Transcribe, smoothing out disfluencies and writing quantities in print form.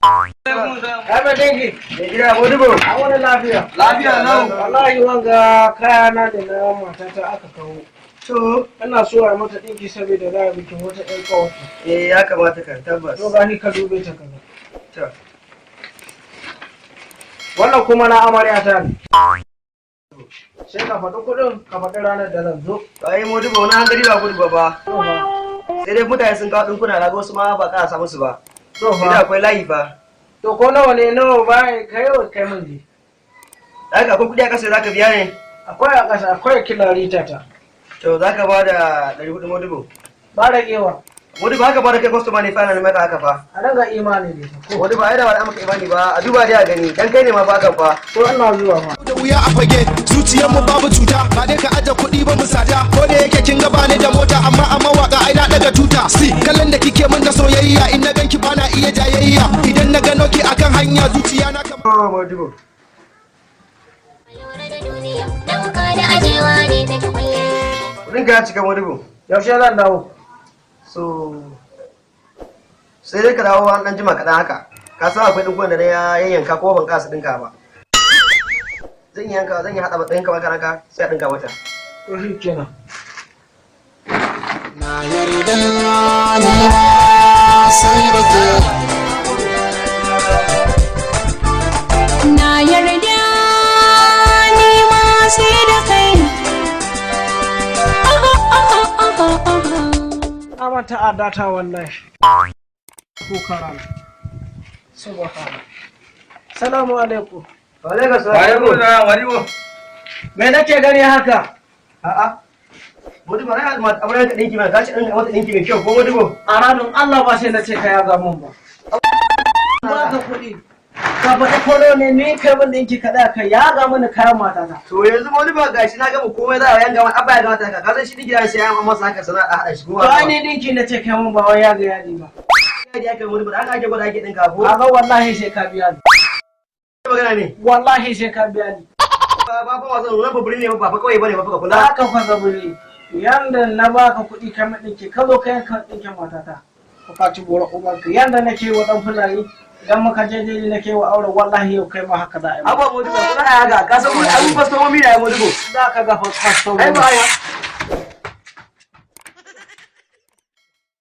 Ai dangi. Mai gida Modibo. A wani lafiya? Lafiya lau. Wallahi wanga kayana da na matata aka kawo. To, Ina so a mata ɗinki saboda za a bikin wata ƴar ƙawarta. eh, ya kamata kan tabbas. To, gani ka dube ta kaza. To, Wannan kuma na amarya ta ne. Sai ka faɗi kuɗin, ka faɗi ranar da zan zo. Ai Modibo, wani hankali ba gudu ba ba. To fa. Sai dai mutane sun kawo ɗinkuna, na ga wasu ma ba ƙara samu su ba. To Sai dai fa. akwai layi fa. To, ko nawa ne, nawa ba kai yau kai mun ji. Haka akwai kuɗi a ƙasa, za ka biya ne? Akwai a ƙasa, akwai kilarita ta. To, za ka ba da 400, Modibo. Ba ragewa. Modibo, haka ba da kai kwastoma ne fa na maka haka fa. A dinga imani da ita. Ko Modibo, ai da ba da maka imani ba, a duba dai a gani, dan kai ne ma fa hakan fa. Ko ina zuwa ma. Da wuya a fage zuciyar mu babu cuta, ba dai ka aje kuɗi ba mu sata. Ko da yake kin ga bani da mota, amma a mawaka ai na daga tuta. Si kallon da kike min da soyayya, in na ganki bana iya jayayya. Idan na gano ki akan hanya, zuciya na kamar Oh, Modibo. Lura da duniya, ɗauka da ajewa ne take kulle. Kuɗin ka ya cika, Modibo. Yaushe zan dawo? So, sai dai ka dawo an ɗan jima kaɗan haka. Ka san akwai ɗinkunan da na yayyanka ko ban kasa ɗinka ba. Zan yi yanka, zan yi haɗa ɗinka maka naka, sai a ɗinka mata. To, shi kenan. Na yarda ni ma sai da ke. Na yarda ni ma sai da kai. Aha, aha, aha, aha. Na manta adata wallahi. Kuka rana. Subhana. Salamu alaikum. Wa alaikum salam. Modibo. Me nake gani haka? A'a. Modibo, ai amarya ka ɗinki mai, ka ci ɗinka mata ɗinki mai kyau ko, Modibo? A ranar Allah ba sai na ce ka yaga mun ba. Ba ka kuɗi. Ka faɗi kono ne ni kai min ɗinki ka ɗaya ka yaga mini kayan matata. To, yanzu Modibo, gashi na gama komai, za a yanka ma abba ya gama ta. Ka san shi ɗinki da sai an masa haka sana a haɗa shi ko. To, ai ni ɗinki na ce kai mun, ba wai yaga yadi ba. Yadi aka yi, Modibo, da haka ake gwada ake ɗinka ko? Kaga wallahi sai ka biya ni. Magana ne. Wallahi sai ka biya ni. Ba ba fa wasan nan, baburi ne ba fa kawai bane ba fa, ka kula. Za ka fasa buri. Yanda na baka kuɗi kai min ɗinki, ka zo ka yanka ɗinkin matata. Ka faci gora ubanka, yanda nake wa ɗan Fulani idan muka je jeji nake wa aure, wallahi yau kai ma haka za a yi. Abuwa Modibo, kula da haka, ka san mu abun kwastomomi da ya, Modibo. Za ka ga kwastomomi. Ai ba ai